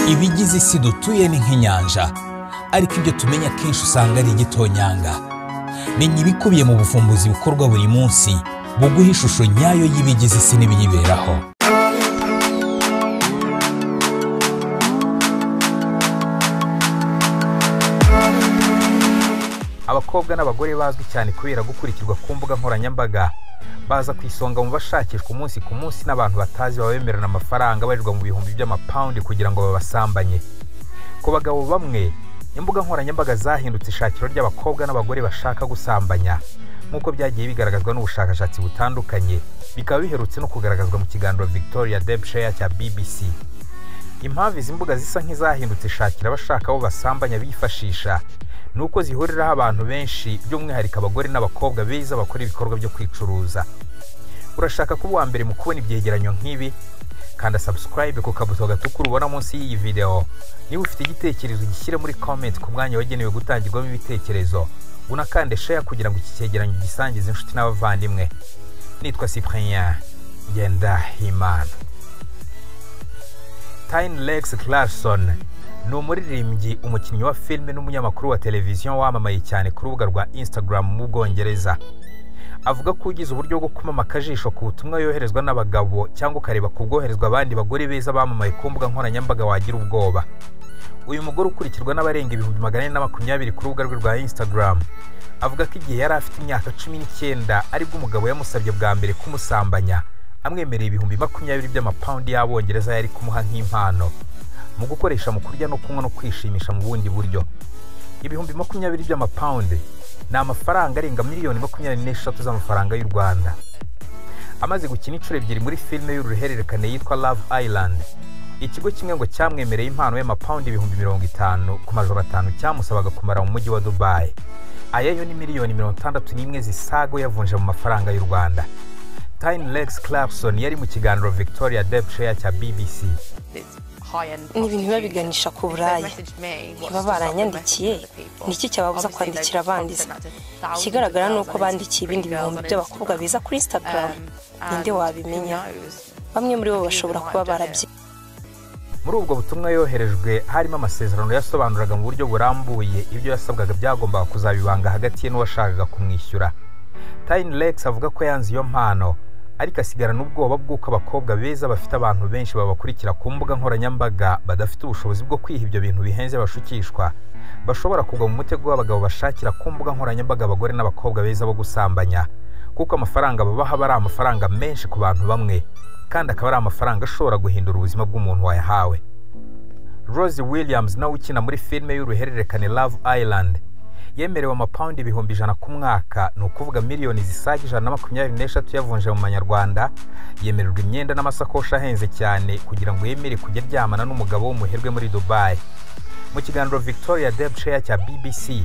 Ibigize isi dutuye ni nk'inyanja, ariko ibyo tumenya kenshi usanga ari igitonyanga. Menya ibikubiye mu buvumbuzi bukorwa buri munsi buguha ishusho nyayo y'ibigize isi n'ibiyiberaho. Abakobwa n'abagore bazwi cyane kubera gukurikirwa ku mbuga nkoranyambaga baza ku isonga mu bashakishwa umunsi ku munsi n'abantu batazi babemerana amafaranga barirwa mu bihumbi by'amapawundi kugira ngo babasambanye. Ku bagabo bamwe, imbuga nkoranyambaga zahindutse ishakiro ry'abakobwa n'abagore bashaka gusambanya, nk'uko byagiye bigaragazwa n'ubushakashatsi butandukanye, bikaba biherutse no kugaragazwa mu kiganiro Victoria Derbyshire cya BBC. Impamvu izi mbuga zisa nk'izahindutse ishakira abashaka abo basambanya bifashisha ni uko zihuriraho abantu benshi, by'umwihariko abagore n'abakobwa beza bakora ibikorwa byo kwicuruza. Urashaka kuba uwa mbere mu kubona ibyegeranyo nk'ibi? Kanda subscribe ku kabuto gatukura ubona munsi y'iyi video. Niba ufite igitekerezo gishyire muri comment ku mwanya wagenewe gutangirwamo ibitekerezo. Unakande share kugira ngo iki cyegeranyo gisangize inshuti n'abavandimwe. Nitwa Cyprien Ngendahimana. Tiny Lex Clarkson ni umuririmbyi, umukinnyi wa filime n'umunyamakuru wa televiziyo wamamaye cyane ku rubuga rwa Instagram mu Bwongereza. Avuga ko ugize uburyo bwo kumama akajisho ku butumwa yoherezwa n'abagabo cyangwa ukareba ku bwoherezwa abandi bagore beza bamamaye ku mbuga nkoranyambaga wagira ubwoba. Uyu mugore ukurikirwa n'abarenga 420,000 ku rubuga rwe rwa Instagram avuga ko igihe yari afite imyaka 19 aribwo umugabo yamusabye bwa mbere kumusambanya, amwemereye 20,000 by'amapawundi y'Abongereza yari kumuha nk'impano mu gukoresha mu kurya no kunywa no kwishimisha mu bundi buryo. 20,000 by'amapawundi ni amafaranga arenga miliyoni 23 z'amafaranga y'u Rwanda. Amaze gukina inshuro ebyiri muri filime y'uruhererekane yitwa Love Island, ikigo kimwe ngo cyamwemereye impano y'amapawundi 50,000 ku majoro 5 cyamusabaga kumara mu mujyi wa Dubai. Aya yo ni miliyoni 61 zisaga yavunje mu mafaranga y'u Rwanda. Tiny Lex Clarkson yari mu kiganiro Victoria Derbyshire cya BBC. Ni ibintu biba biganisha ku buraya. Niba baranyandikiye, ni iki cyababuza kwandikira abandi? Ikigaragara ni uko bandikiye ibindi bihumbi by'abakobwa beza kuri Instagram. Ninde wabimenya? Bamwe muri bo bashobora kuba barabye. Muri ubwo butumwa yoherejwe harimo amasezerano yasobanuraga mu buryo burambuye ibyo yasabwaga byagombaga kuzabibanga hagati ye n'uwashakaga kumwishyura. Tiny Lex avuga ko yanze iyo mpano, ariko asigarana ubwoba bw'uko abakobwa beza bafite abantu benshi babakurikira ku mbuga nkoranyambaga badafite ubushobozi bwo kwiha ibyo bintu bihenze bashukishwa, bashobora kugwa mu mutego w'abagabo bashakira ku mbuga nkoranyambaga abagore n'abakobwa beza bo gusambanya, kuko amafaranga babaha aba ari amafaranga menshi ku bantu bamwe, kandi akaba ari amafaranga ashobora guhindura ubuzima bw'umuntu wayahawe. Rosie Williams nawe ukina muri filime y'uruhererekane Love Island yemerewe amapawundi 100,000 ku mwaka, ni ukuvuga miliyoni zisaga 123 yavunje mu manyarwanda. Yemererwa imyenda n'amasakoshi ahenze cyane kugira ngo yemere kujya aryamana n'umugabo w'umuherwe muri Dubai. Mu kiganiro Victoria Derbyshire cya BBC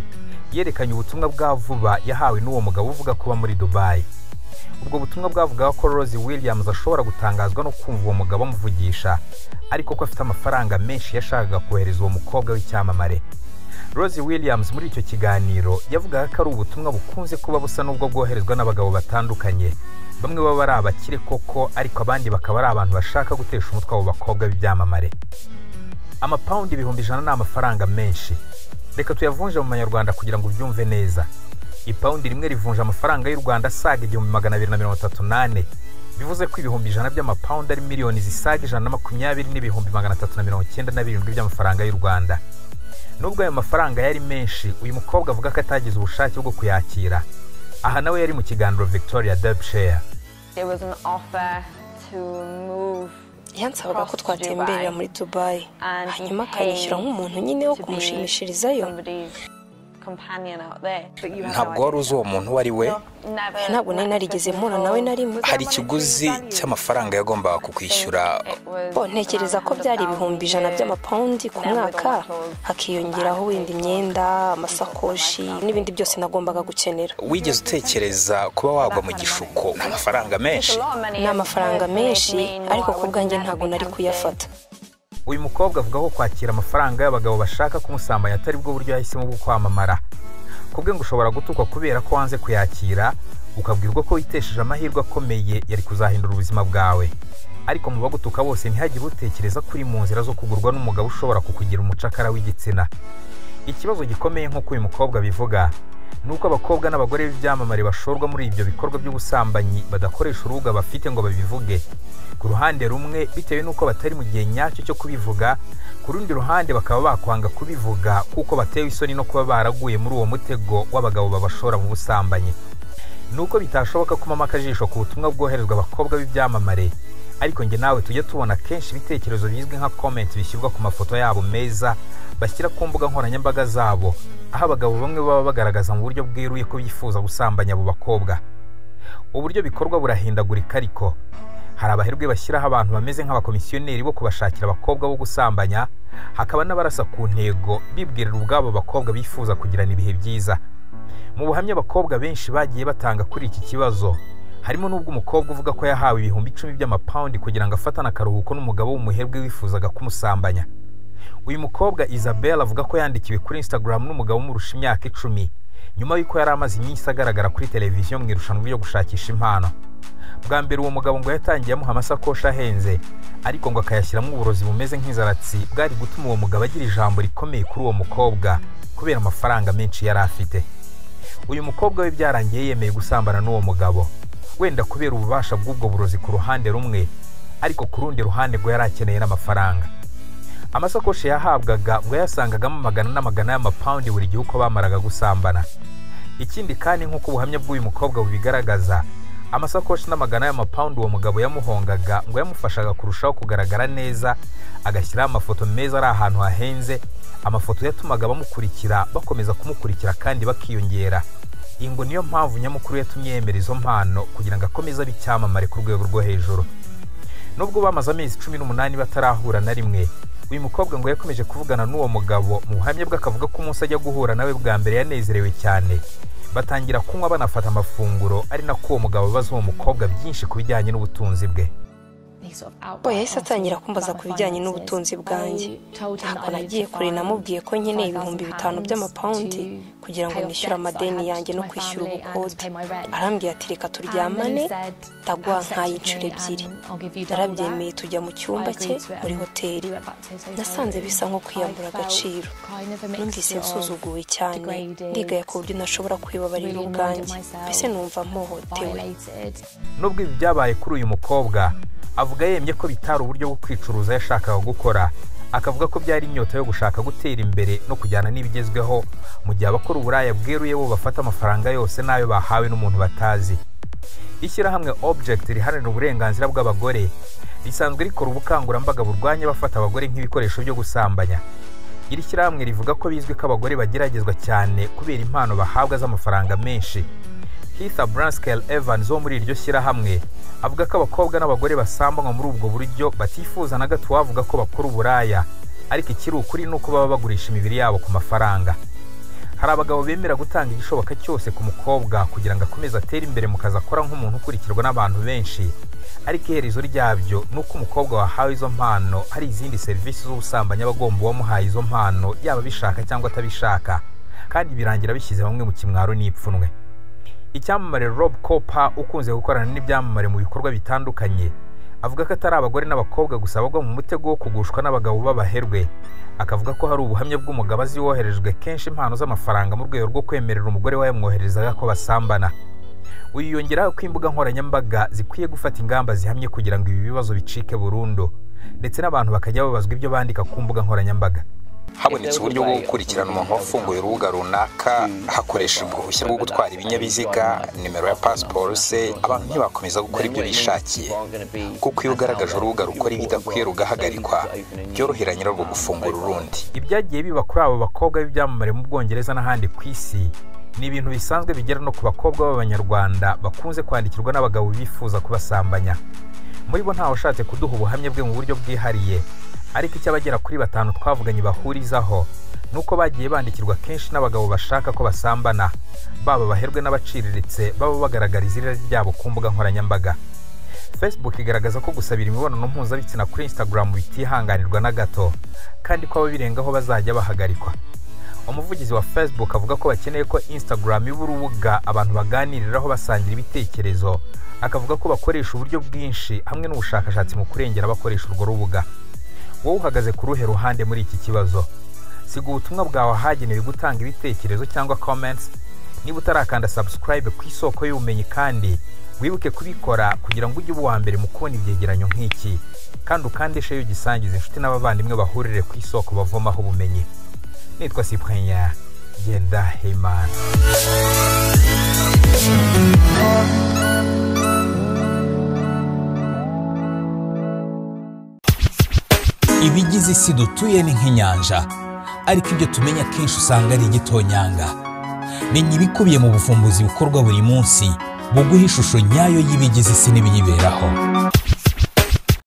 yerekanye ubutumwa bwa vuba yahawe n'uwo mugabo uvuga kuba muri Dubai. Ubwo butumwa bwavugaga ko Rosie Williams ashobora gutangazwa no kumva uwo mugabo amuvugisha, ariko ko afite amafaranga menshi yashakaga kohereza uwo mukobwa w'icyamamare. Rosie Williams muri icyo kiganiro yavugaga ko ari ubutumwa bukunze kuba busa n'ubwo bwoherezwa n'abagabo batandukanye, bamwe baba ari abakire koko, ariko abandi bakaba ari abantu bashaka gutesha umutwe abo bakobwa b'ibyamamare. Amapawundi 100,000 ni amafaranga menshi. Reka tuyavunje mu manyarwanda kugira ngo ubyumve neza. Ipawundi rimwe rivunja amafaranga y'u Rwanda asaga 1234, bivuze ko 100,000 by'amapawundi ari miliyoni zisaga 120,397 by'amafaranga y'u Rwanda. Nubwo ayo mafaranga yari menshi, uyu mukobwa avuga ko atagize ubushake bwo kuyakira. Aha nawe yari mu kiganiro Victoria Derbyshire. Yansabaga ko twatemberera muri Dubai, hanyuma akanyishyura nk'umuntu nyine wo kumushimishirizayo. Ntabwo wari uzi uwo muntu uwo ari we? Ntabwo nari narigeze mpura nawe na rimwe. Hari ikiguzi cy'amafaranga yagombaga kukwishyura? Ntekereza ko byari 100,000 by'amapawundi ku mwaka, hakiyongeraho wenda imyenda, amasakoshi n'ibindi byose nagombaga gukenera. Wigeze utekereza kuba wagwa mu gishuko? Ni amafaranga menshi. Ni amafaranga menshi, ariko ku bwanjye ntabwo nari kuyafata. Uyu mukobwa avuga ko kwakira amafaranga y'abagabo bashaka kumusambanya atari bwo buryo yahisemo bwo kwamamara. Kubwe ngo ushobora gutukwa kubera ko wanze kuyakira, ukabwirwa ko witesheje amahirwe akomeye yari kuzahindura ubuzima bwawe. Ariko mu bagutuka bose ntihagire utekereza ko uri mu nzira zo kugurwa n'umugabo ushobora kukugira umucakara w'igitsina. Ikibazo gikomeye nk'uko uyu mukobwa abivuga ni uko abakobwa n'abagore b'ibyamamare bashorwa muri ibyo bikorwa by'ubusambanyi badakoresha urubuga bafite ngo babivuge. Ku ruhande rumwe bitewe n'uko batari mu gihe nyacyo cyo kubivuga, ku rundi ruhande bakaba bakwanga kubivuga kuko batewe isoni no kuba baraguye muri uwo mutego w'abagabo babashora mu busambanyi. Ni uko bitashoboka kumama akajisho ku butumwa bwoherezwa abakobwa b'ibyamamare, ariko njye nawe tujya tubona kenshi ibitekerezo bizwi nka comment bishyirwa ku mafoto yabo meza bashyira ku mbuga nkoranyambaga zabo, aho abagabo bamwe baba bagaragaza mu buryo bweruye ko bifuza gusambanya abo bakobwa. Uburyo bikorwa burahindagurika, ariko hari abaherwe bashyiraho abantu bameze nk'abakomisiyoneri bo kubashakira abakobwa bo gusambanya, hakaba n'abarasa ku ntego bibwirira ubwabo bakobwa bifuza kugirana ibihe byiza. Mu buhamya abakobwa benshi bagiye batanga kuri iki kibazo harimo n'ubwo umukobwa uvuga ko yahawe 10,000 by'amapawundi kugira ngo afatane akaruhuko n'umugabo w'umuherwe wifuzaga kumusambanya. Uyu mukobwa Isabelle avuga ko yandikiwe kuri Instagram n'umugabo umurusha imyaka 10 nyuma y'uko yari amaze iminsi agaragara kuri televiziyo mu irushanwa ryo gushakisha impano. Bwa mbere uwo mugabo ngo yatangiye amuha amasakoshi ahenze, ariko ngo akayashyiramo uburozi bumeze nk'inzaratsi bwari gutuma uwo mugabo agira ijambo rikomeye kuri uwo mukobwa kubera amafaranga menshi yari afite. Uyu mukobwa we byarangiye yemeye gusambana n'uwo mugabo, wenda kubera ububasha bw'ubwo burozi ku ruhande rumwe, ariko ku rundi ruhande ngo yari akeneye n'amafaranga. Amasakoshi yahabwaga ngo yasangagamo amagana n'amagana y'amapawundi buri gihe uko bamaraga gusambana. Ikindi kandi nk'uko ubuhamya bw'uyu mukobwa bubigaragaza, amasakoshi n'amagana y'amapawundi uwo mugabo yamuhongaga ngo yamufashaga kurushaho kugaragara neza, agashyiraho amafoto meza ari ahantu hahenze, amafoto yatumaga abamukurikira bakomeza kumukurikira kandi bakiyongera. Iyi ngo niyo mpamvu nyamukuru yatumye yemera izo mpano kugira ngo akomeze abe icyamamare ku rwego rwo hejuru. Nubwo bamaze amezi 18 batarahura na rimwe, uyu mukobwa ngo yakomeje kuvugana n'uwo mugabo. Mu buhamya bwe akavuga ko umunsi ajya guhura nawe bwa mbere yanezerewe cyane, batangira kunywa banafata amafunguro, ari nako uwo mugabo abaza uwo mukobwa byinshi ku bijyanye n'ubutunzi bwe. Bo yahise atangira kumbaza ku bijyanye n'ubutunzi bwanjye. Ntabwo nagiye kure, namubwiye ko nkeneye 5,000 by'amapawundi kugira ngo nishyure amadeni yanjye no kwishyura ubukode. Arambwira ati reka turyamane, ndaguha nk'ay'inshuro 2. Narabyemeye tujya mu cyumba cye muri hoteli. Nasanze bisa nko kwiyambura agaciro. Numvise nsuzuguwe cyane, ndigaya ku buryo ntashobora kwibabarira ubwanjye, mbese numva mpohotewe. Nubwo ibi byabaye kuri uyu mukobwa, avuga yemye ko bitari uburyo bwo kwicuruza yashakaga gukora, akavuga ko byari inyota yo gushaka gutera imbere no kujyana n'ibigezweho, mu gihe abakora uburaya bweruye bo bafata amafaranga yose n'ayo bahawe n'umuntu batazi. Ishyirahamwe Object riharanira uburenganzira bw'abagore risanzwe rikora ubukangurambaga burwanya abafata abagore nk'ibikoresho byo gusambanya. Iri shyirahamwe rivuga ko bizwi ko abagore bageragezwa cyane kubera impano bahabwa z'amafaranga menshi. Heather Branskel Evans wo muri iryo shyirahamwe avuga ko abakobwa n'abagore basambanywa muri ubwo buryo batifuza na gato wavuga ko bakora uburaya, ariko ikiri ukuri ni uko baba bagurisha imibiri yabo ku mafaranga. Hari abagabo bemera gutanga igishoboka cyose ku mukobwa kugira ngo akomeze atere imbere mu kazi akora nk'umuntu ukurikirwa n'abantu benshi, ariko iherezo ryabyo ni uko umukobwa wahawe izo mpano hari izindi serivisi z'ubusambanyi aba agomba uwamuhaye izo mpano, yaba abishaka cyangwa atabishaka, kandi birangira bishyize bamwe mu kimwaro n'ipfunwe. Icyamamare Rob Cooper ukunze gukorana n'ibyamamare mu bikorwa bitandukanye avuga ko atari abagore n'abakobwa gusa bagwa mu mutego wo kugushwa n'abagabo b'abaherwe. Akavuga ko hari ubuhamya bw'umugabo azi woherejwe kenshi impano z'amafaranga mu rwego rwo kwemerera umugore we yamwoherezaga ko basambana. Uyu yongeraho ko imbuga nkoranyambaga zikwiye gufata ingamba zihamye kugira ngo ibi bibazo bicike burundu, ndetse n'abantu bakajya babazwa ibyo bandika ku mbuga nkoranyambaga. Habonetse uburyo bwo gukurikirana umuntu wafunguye urubuga runaka hakoreshejwe uruhushya rwo gutwara ibinyabiziga, nimero ya pasiporo se, abantu ntibakomeza gukora ibyo bishakiye, kuko iyo ugaragaje urubuga rukora ibidakwiye rugahagarikwa, byorohera nyirarwo gufungura urundi. Ibyagiye biba kuri abo bakobwa b'ibyamamare mu Bwongereza n'ahandi ku isi ni ibintu bisanzwe bigera no ku bakobwa b'Abanyarwanda bakunze kwandikirwa n'abagabo bifuza kubasambanya. Muri bo ntawe ushatse kuduha ubuhamya bwe mu buryo bwihariye, ariko icyo abagera kuri 5 twavuganye bahurizaho ni uko bagiye bandikirwa kenshi n'abagabo bashaka ko basambana, baba baherwe n'abaciriritse baba bagaragariza irari ryabo ku mbuga nkoranyambaga. Facebook igaragaza ko gusabira imibonano mpuzabitsina kuri Instagram bitihanganirwa na gato, kandi ko ababirengaho bazajya bahagarikwa. Umuvugizi wa Facebook avuga ko bakeneye ko Instagram iba urubuga abantu baganiriraho basangira ibitekerezo, akavuga ko bakoresha uburyo bwinshi hamwe n'ubushakashatsi mu kurengera abakoresha urwo rubuga. Wowe uhagaze ku ruhe ruhande muri iki kibazo? Siga ubutumwa bwawe ahagenewe gutanga ibitekerezo cyangwa comments. Niba utarakanda subscribe ku Isoko y'Ubumenyi kandi wibuke kubikora kugira ngo ujye uba uwa mbere mu kubona ibyegeranyo nk'iki, kandi ukande share ugisangize inshuti n'abavandimwe bahurire ku isoko bavomaho ubumenyi. Nitwa Cyprien Ngendahimana. Ibigize isi dutuye ni nk'inyanja, ariko ibyo tumenya kenshi usanga ari igitonyanga. Menya ibikubiye mu buvumbuzi bukorwa buri munsi buguha ishusho nyayo y'ibigize isi n'ibiyiberaho.